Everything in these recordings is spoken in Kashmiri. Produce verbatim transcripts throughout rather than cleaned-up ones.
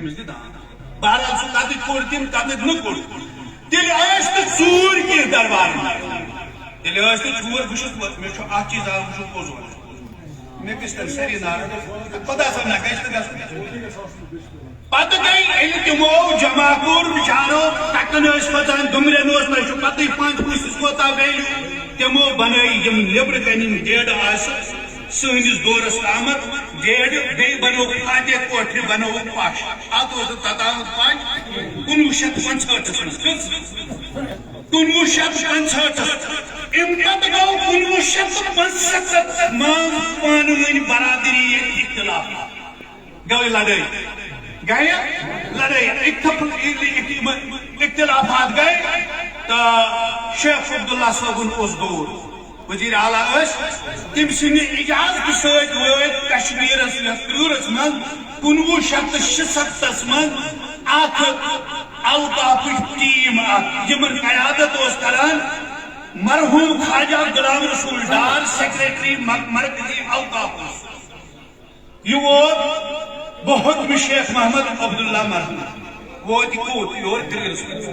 أمِس دِ دان۔ بہرحال، سُہ کَتٮ۪تھ کوٚڑ تٔمۍ، کَتٮ۪تھ نہٕ کوٚڑ، تیٚلہِ ٲسۍ نہٕ ژوٗرۍ کینٛہہ دربارَن منٛز۔ تیٚلہِ ٲسۍ نہٕ ژوٗر۔ بہٕ چھُس، مےٚ چھُ اَکھ چیٖز اَکھ، بہٕ چھُس پوٚز وَنان۔ مےٚ کِس تَمہِ سری نارٕ پَتہٕ آسان نہ گژھِ تہٕ گژھُن۔ پَتہٕ گٔے ییٚلہِ تِمو جمع کوٚر، بِچارو تَکَن ٲسۍ کھۄژان، دُمرٮ۪ن اوس، تۄہہِ چھُ پَتہٕ پانٛژھ پُشتَس کوٗتاہ value۔ تِمو بَنٲے یِم نیٚبرٕ کَنہِ یِم ڈیڈٕ آسہٕ، سٲنِس دورس تامَتھ ڈیڈ، بیٚیہِ بنووُکھ فاتح کوٹھرِ، بنووُکھ پش۔ اتھ اوس نہٕ توٚتامَتھ پش۔ کُنوُہ شیٚتھ پنٛژہٲٹھس منٛز۔ کٔژ؟ کُنوُہ شیٚتھ پنٛژہٲٹھس۔ اَمہِ پتہٕ گوٚو کُنوُہ شیٚتھ تہٕ پانٛژستتھ منٛز پانہٕ ؤنۍ برادری ییٚتہِ اختلاف۔ گٔے لڑٲے۔ گٔے لڑٲے۔ اختف-، اختلافات گٔے۔ تہٕ شیخ عبداللہ صٲبُن اوس دور۔ وزیر اعلیٰ ٲسۍ، تٔمۍ سٕنٛدِ اجازتہٕ سۭتۍ وٲتۍ کشمیرس یتھ کرٛوٗرس منٛز کُنوُہ شیٚتھ تہٕ شُستتھس منٛز اکھ اوقافٕچ team اکھ، یِمن قیادت اوس کران مرحوم خواجہ غلام رسول ڈار، secretary مر-، مرکزی اوقاف اوس۔ یہِ ووت بہت شیخ محمد عبداللہ مرحوم۔ ووت یہِ کوٚت؟ یور کرٛوٗرس منٛز۔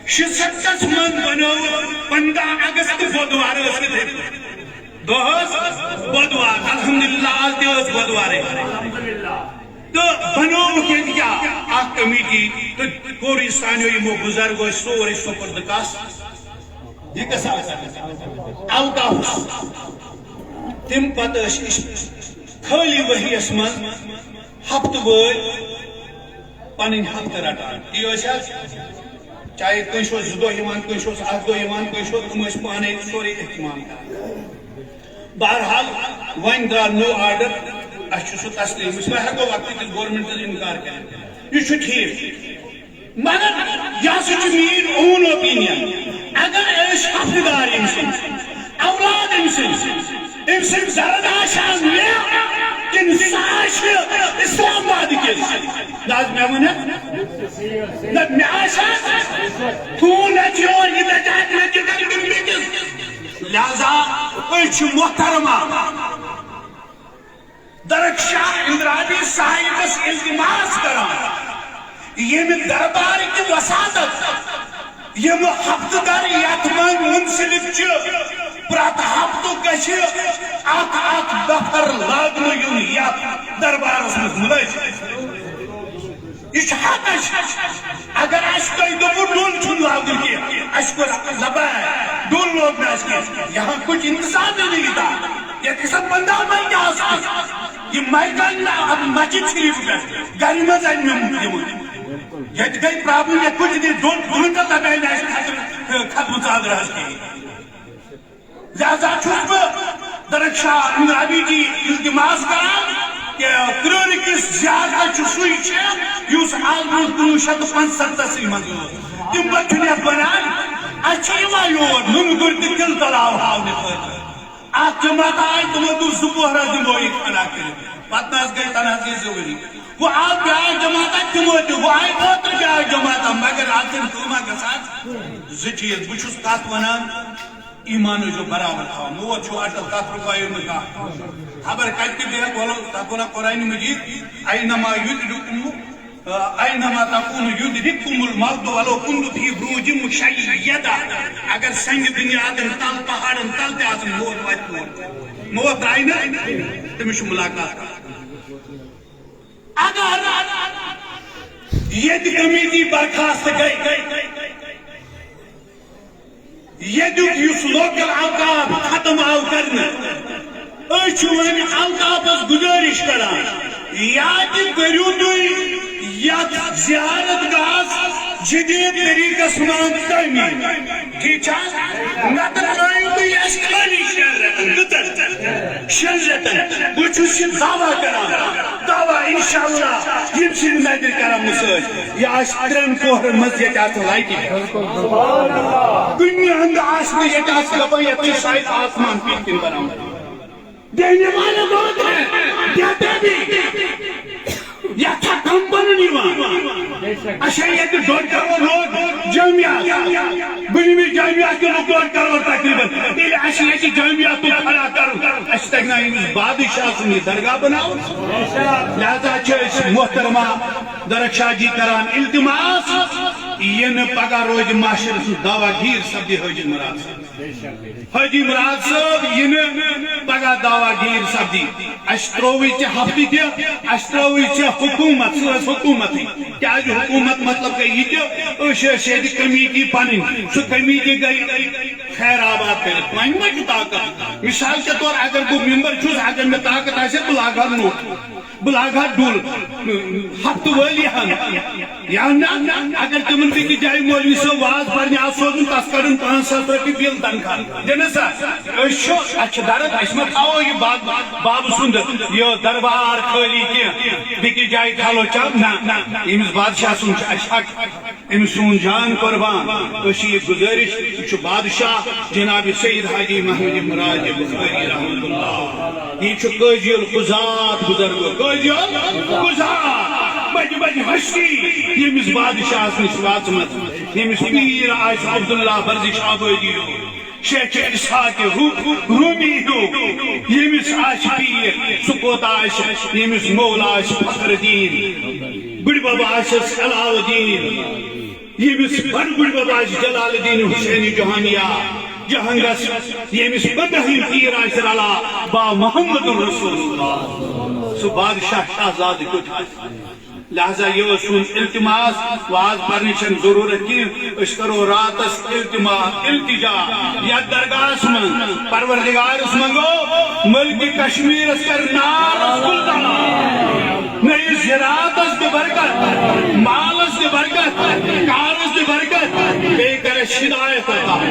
شُستتھس منٛز بنٲو، پنٛداہ اگست بۄدوار ٲس یِتھَے پٲٹھۍ۔ دۄہ ٲس بۄدوار، الحمدللہ، آز تہِ ٲس بۄدوارٕے۔ تہٕ بنووُکھ ییٚتہِ کیٛاہ؟ اکھ committee۔ تہٕ کوٚر یہِ سانیو یِمو بُزرگو سورُے سُپرد کس؟ یہِ کس اوقافس؟ تَمہِ پتہٕ ٲسۍ أسۍ خٲلی ؤریَس منٛز ہفتہٕ وٲرۍ پنٕنۍ ہفتہٕ رٹان۔ تی ٲسۍ حظ، چاہے کٲنٛسہِ اوس زٕ دۄہ یِوان، کٲنٛسہِ اوس اکھ دۄہ یِوان، کٲنٛسہِ اوس، تِم ٲسۍ پانے سورُے اہتمام کران۔ بہرحال، وۄنۍ درٛاو نوٚو order، اَسہِ چھُ سُہ تسلیم، أسۍ ما ہٮ۪کو وقتہٕ کِس government کِس اِنکار کٔرِتھ؟ یہِ چھُ ٹھیٖک۔ مگر یہِ ہسا چھُ میٛٲنۍ own opinion۔ اگر أسۍ ہفتہٕ دار أمۍ سٕنٛدۍ، اولاد أمۍ سٕنٛدۍ، أمۍ سٕنٛدۍ زرد آسہِ ہا مےٚ، کِنہٕ سُہ آسہِ اسلام آباد کِس؟ نہ حظ، مےٚ ووٚن حظ، نہ، مےٚ آسہِ ہا، فون اَتہِ یور، یہِ دَپہِ ہا، مےٚ تہِ کَرِ کِنہٕ بیٚکِس؟ لہذا أسۍ چھِ محترمہ درخشاں اندرابی صاحبس التماس کران، ییٚمہِ دربارٕکہِ وساطت، یِم ہفتہٕ در یتھ منٛز منسلک چھِ، پرٛٮ۪تھ ہفتہٕ گژھِ اکھ اکھ نفر لاگنہٕ یُن یتھ دربارس منٛز مُلٲزم۔ یہِ چھُ حق اَسہِ۔ اگر اَسہِ تۄہہِ دوٚپوُ ڈوٚل چھُنہٕ لاگُن کینٛہہ، اَسہِ کوٚر لبیک، ڈوٚل لوگ نہٕ اَسہِ کینٛہہ۔ یہاں کچھ انتظام ہی نہیں تھا۔ ییٚتہِ گژھن پنٛداہ مایکہٕ آسٕنۍ۔ یہِ مایکہٕ اَنہِ مےٚ اَتھ مسجد شریٖف پٮ۪ٹھ، گرِ منٛز اَنہِ مےٚ یِمَن۔ ییٚتہِ گٔے problem، ییٚتہِ کُنہِ تہِ ڈوٚل گٲنٛٹَس لبیک نہٕ اَسہِ ختم، ختمہٕ ژادرَس کِہیٖنۍ۔ لہذا چھُس بہٕ درخشاں اندرابی جی التماس کران کہ کرٛوٗرٕ کِس زیارتس چھُ سُے شیخ یُس آز برونٛہہ کُنوُہ شیٚتھ تہٕ پانٛژستتھسٕے منٛز اوس۔ تَمہِ پتہٕ چھُنہٕ یَتھ بنان، اَسہِ چھِ یِوان یور نُنہٕ گُرۍ تہٕ تِلہٕ تلاو ہاونہٕ خٲطرٕ۔ اَکھ جماعت آے، تِمو دوٚپ زٕ پۄہر حظ دِمو ییٚتہِ کھڑا کٔرِتھ، پتہٕ نہ حظ گٔے، تَنہٕ حظ گٔے زٕ ؤری۔ وۄنۍ آو بیٛاکھ جماعت، تِمو تہِ، وۄنۍ آے اوترٕ بیٛاکھ جماعت، مگر اَتھ چھِنہٕ کٲمہ گژھان۔ زٕ چیٖز، بہٕ چھُس کَتھ وَنان، ایمان ٲسۍزیو برابر تھاوان۔ موت چھُ اٹل، تتھ رُکٲیِو نہٕ کانٛہہ۔ خبر کتہِ تہِ بیہکھ، ولو تتھ ونان قرآن مجید، "اینما یدرککم، اینما تکونوا یدرککم الموت ولو کنتم فی بروج مشیدہ۔" اگر سنگہِ بنیادن تل، پہاڑن تل تہِ آسن، موت واتہِ تور۔ موت درٛاے نہٕ، تٔمِس چھُ ملاقات۔ اگر ییٚتہِ کمیٹی برخاست گٔے، ییٚتیُک یُس لوکل اوقاف ختم آو کرنہٕ، أسۍ چھِ وۄنۍ اوقافس گُزٲرِش کران، یا تہِ کٔرِو تُہۍ یتھ زیارت گاہس جدید طریقس منٛز تعمیٖر۔ ٹھیٖک چھا؟ نتہٕ ترٲیِو تُہۍ اَسہِ خٲلی شٮ۪ن رٮ۪تن۔ کۭژن؟ شٮ۪ن رٮ۪تن۔ بہٕ چھُس یہِ دعویٰ کران، دعویٰ انشاءاللہ ییٚمہِ سٕنٛدِ نظرِ کرم سۭتۍ۔ یہِ آسہِ ترٛٮ۪ن پوہرن منٛز ییٚتہِ آسہِ لایٹہِ۔ کُنہِ ہُنٛد آسہِ نہٕ ییٚتہِ، آسہِ دَپان یَتھ چھُ شاید آسمان پیٖنتہِ کِنۍ بناوُن۔ بیٚنہِ والٮ۪ن دۄن ترٛٮ۪ن دٮ۪تھ دَبی۔ یَتھ چھا کم بنُن یِوان؟ اچھا، ییٚتہِ ڈۄڈ کرور لوگ جامعہ۔ بٔنمِس جامعہ تہِ لوٚگ ڈۄڈ کرور تقریباً۔ ییٚلہِ اَسہِ ییٚتہِ جامعہ تُل کھڑا کرُن، اَسہِ تَگہِ نا أمِس بادشاہ سُنٛد یہِ درگاہ بناوُن؟ لہذا چھِ أسۍ محترمہ درخشاہ جی کران التماس، یہِ نہٕ پگاہ روزِ محشرس منٛز دعویٰ گیٖر سپدِ حٲجی مراد صٲب۔ حٲجی مراد صٲب، یہِ نہٕ پگاہ دعویٰ گیٖر سپدِ۔ اَسہِ ترٛووُے ژےٚ ہفتہٕ تہِ، اَسہِ ترٛووُے ژےٚ حکوٗمت، سُہ ٲس حکوٗمتٕے۔ کیٛازِ حکوٗمت؟ مطلب گٔے یہِ کہِ أسۍ ٲسۍ ییٚتہِ کمیٹی پنٕنۍ، سُہ کمیٹی گٔے خیر آباد کٔرِتھ۔ وۄنۍ ما چھُ طاقت؟ مثال کے طور اگر بہٕ ممبر چھُس، اگر مےٚ طاقت آسہِ، بہٕ لاگہٕ ہا نوٚٹ۔ بہٕ لاگہٕ ہا ڈُل، ہفتہٕ وٲلی ہن۔ یا نہ، اگر تِمن بیٚکِس جایہِ مولوی صٲب واز پرنہِ آو سوزُن، تس کڑن پانٛژھ ساس رۄپیہِ بِل تنخواہ۔ دِنہٕ سا، أسۍ چھِ، اَسہِ چھِ درد، أسۍ ما تھاوو یہِ باب-، بابہٕ سُنٛد یہِ دربار خٲلی کینٛہہ؟ بیٚکِس جایہِ کھالو چپ؟ نہ، ییٚمِس بادشاہ سُنٛد چھُ اَسہِ حق۔ أمۍ سون جان قربان۔ أسۍ چھِ یہِ گُزٲرِش، یہِ چھُ بادشاہ جناب سید حاجی محمد مراد بخاری رحمۃ اللہ۔ یہِ چھُ قاضی القضات بزرگ، قاضی القضات، بجہِ بجہِ ہستی، ییٚمِس بادشاہس نِش واژمٕژ، ییٚمِس پیٖر آسہِ عبداللہ ورزش آبٲدی ہیوٗ، شیخ اسحاق رو-، رومی ہیوٗ، ییٚمِس آسہِ پیٖر، سُہ کوتاہ آسہِ، ییٚمِس مولا آسہِ فخر الدین، بٕڈِ بب آسٮ۪س علاؤ الدین، ییٚمِس بڑٕ بٕڈِ بب آسہِ جلال الدین حسینی جہانیہ، جہنگس، ییٚمِس پنٛدہِم تیٖر آسہِ رلا با محمد رسول اللہ، سُہ بادشاہ شہزادٕ کیُتھ آسہِ۔ لہذا یہِ اوس سون التماس، واز پرنٕچ چھنہٕ ضروٗرت کینٛہہ۔ أسۍ کرو راتس التما-، التجا یتھ درگاہس منٛز، پروردگارس منٛگو، ملکِ کشمیرس کر نارس گلزار، نٔیِس زِراعتس دِ برکت، مالس دِ برکت، کارس دِ برکت، بیٚیہِ کر اَسہِ ہدایت عطا۔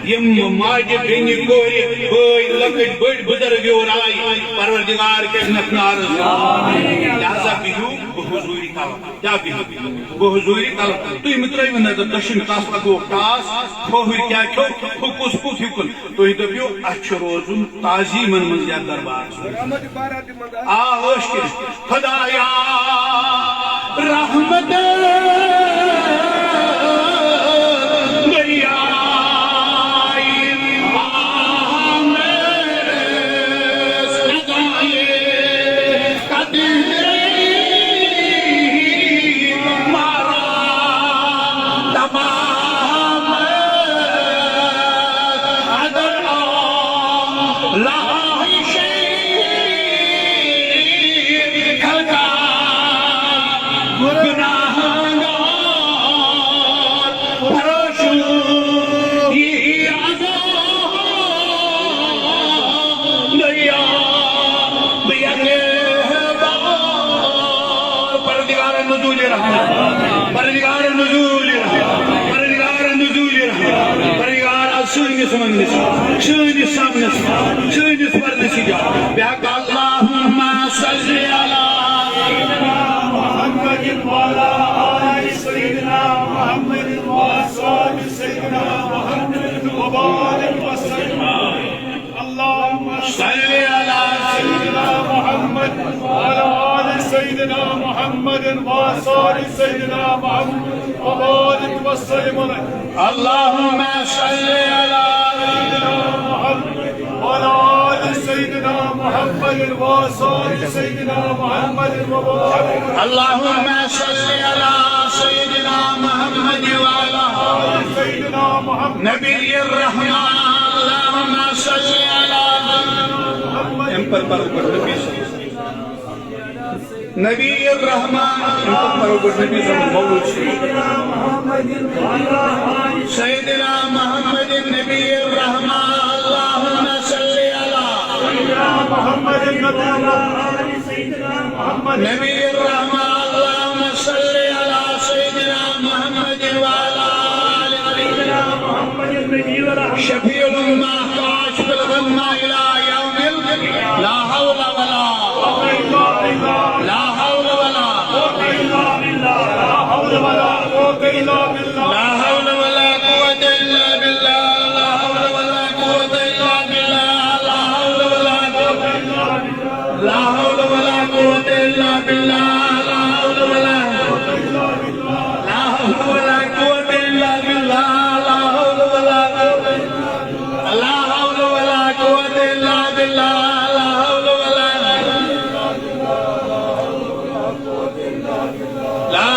یِم ماجہِ بیٚنہِ کورِ بٲے لۄکٕٹۍ بٔڑۍ بُزرگ یور آے، پروردگار کٔرِنَکھ نارس گلزار۔ لہذا بِہِو بہٕ حضوٗرِ طلب۔ کیٛاہ بِہِو؟ بہٕ حضوٗرِ طلب۔ تُہۍ مہٕ ترٛٲیِو نظر، دٔچھُن کس لگوو ٹاس، کھووُر کیٛاہ کھیوٚو، ہُہ کُس کُس ہیوٚکُن۔ تُہۍ دٔپِو، اَسہِ چھُ روزُن تعظیٖمن منٛز یَتھ دربارس منٛز۔ آ، عٲش کٔرِتھ۔ خدایا، رحمت دٔریاے آمد۔ پروردگار نزول رحمت، پروردگار نزول رحمت، پروردگار نزول رحمت، پروردگار آز سٲنِس منٛگنِس، سٲنِس سمنس، سٲنِس پردس اجابت۔ بیاکھ اللہم صل علی سیدنا محمد وعلی آل سیدنا محمد وآثار سیدنا محمد وبارک وسلم۔ اللهم صل على سيدنا محمد وعلى آل سيدنا محمد وآثار سيدنا محمد وبارك وسلم عليه. اللهم صل على سيدنا محمد وعلى آل سيدنا محمد وآثار سيدنا محمد وبارك. اللهم صل على سيدنا محمد وعلى آل سيدنا محمد. نبی الرحمن، اللهم صل على محمد. نبی الرحمن، نبی الرحمن، سيدنا محمد نبي الرحمة، اللهم صل على محمد نبي الرحمة، اللهم صل على سيدنا محمد وعلى آل سيدنا محمد. شفيع الأمة، كاشف الغمة إلى يوم ال-، لا حول ولا، لا حول ولا، لا حول ولا قوة إلا بالله. لا حول ولا قوة إلا بالله، لا حول ولا قوة إلا بالله، لا حول ولا قوة إلا بالله، لا حول ولا قوة إلا بالله، لا حول ولا، لا حول ولا قوة إلا بالله، لا حول ولا قوة، لا حول ولا قوة إلا بالله، لا حول ولا، لا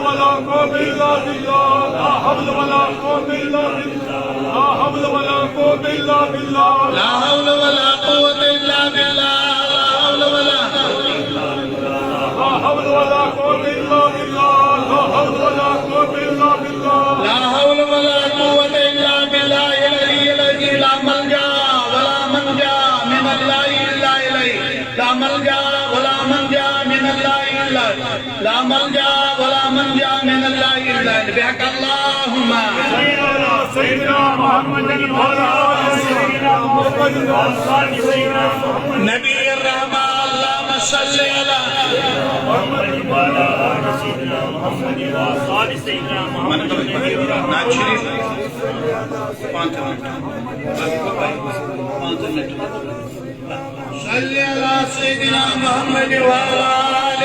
ولا قوة إلا بالله، لا حول ولا قوة إلا بالله، لا حول ولا قوة إلا بالله، لا حول ولا قوة إلا بالله، لا حول ولا، لا حول ولا قوة إلا بالله، لا حول ولا قوة إلا بالله، لا حول ولا قوة إلا بالله العلي العظيم، لا ملجأ ولا منجا من الله إلا إليه، لا ملجأ ولا منجا من الله إلا، لا ملجأ ولا منجا من الله إلا إليه. بحق اللهم صل على سيدنا محمد وعلى آل سيدنا محمد وأصحاب سيدنا محمد. نبي الرحمة، اللهم صل على محمد وعلى آل سيدنا محمد وأصحاب سيدنا محمد. نبي الرحمة. نعت شريف. پانٛژھ منٹ۔ پانٛژھ منٹ۔ صل على سيدنا محمد وعلى آل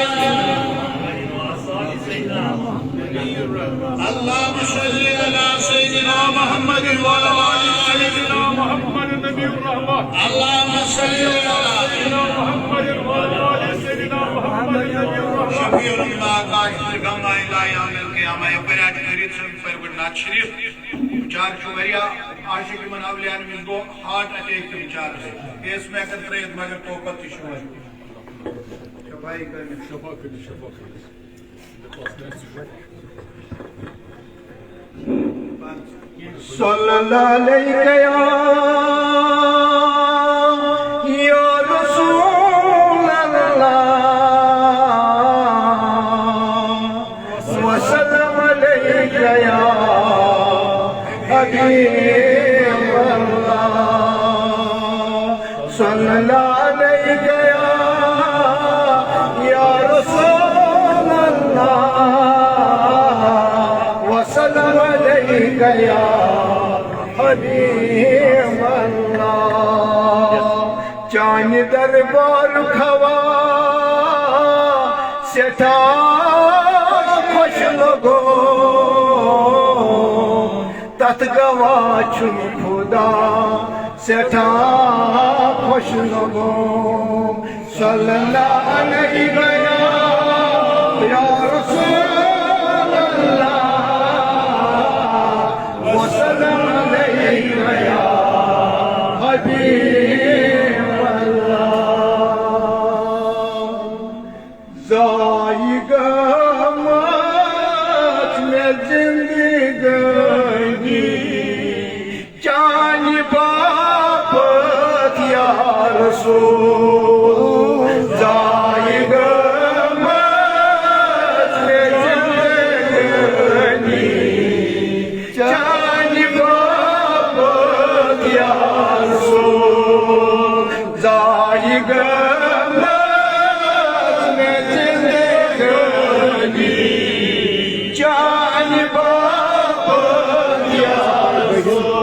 اللهم صل على سيدنا محمد وعلى آل سيدنا محمد نبي الرحمة. اللهم صل على سيدنا محمد وعلى آل سيدنا محمد نبي الرحمة. شفيع الأمة، كاشف الغمة إلى يوم القيامة. یپٲرۍ حظ چھُ فرید صٲب، یپٲرۍ گوٚو نعت شریف۔ بِچارٕ چھُ واریاہ عاشق یِمن اولیاءن، أمِس گوٚو heart attack تہِ بِچارس۔ بیٚیہِ ٲسۍ مےٚ ہٮ۪کان ترٛٲیِتھ، مگر توقع تہِ چھُ وۄنۍ۔ شفا کٔرِتھ، شفا کٔرِتھ۔ صلى الله عليك يا، يا رسول الله، وسلم عليك يا حبيب الله، صلى الله عليك يا، يا رسول الله، وسلم عليك يا حبيب الله. چانہِ دربارُک ہوا سٮ۪ٹھاہ خۄش لوٚگُم، تَتھ گواہ چھُم خدا سٮ۪ٹھاہ خۄش لوٚگُم۔ صلى الله عليك يا، يا رسول الله، وسلم عليك يا حبيب الله. ضایع گٔمٕژ مےٚ زندگٲنی چانہِ باپتھ یا رسول، ضایع گٔمٕژ مےٚ زندگٲنی چانہِ باپتھ یا رسول، ضایع گٔمٕژ مےٚ زندگٲنی چانہِ باپتھ یا رسول۔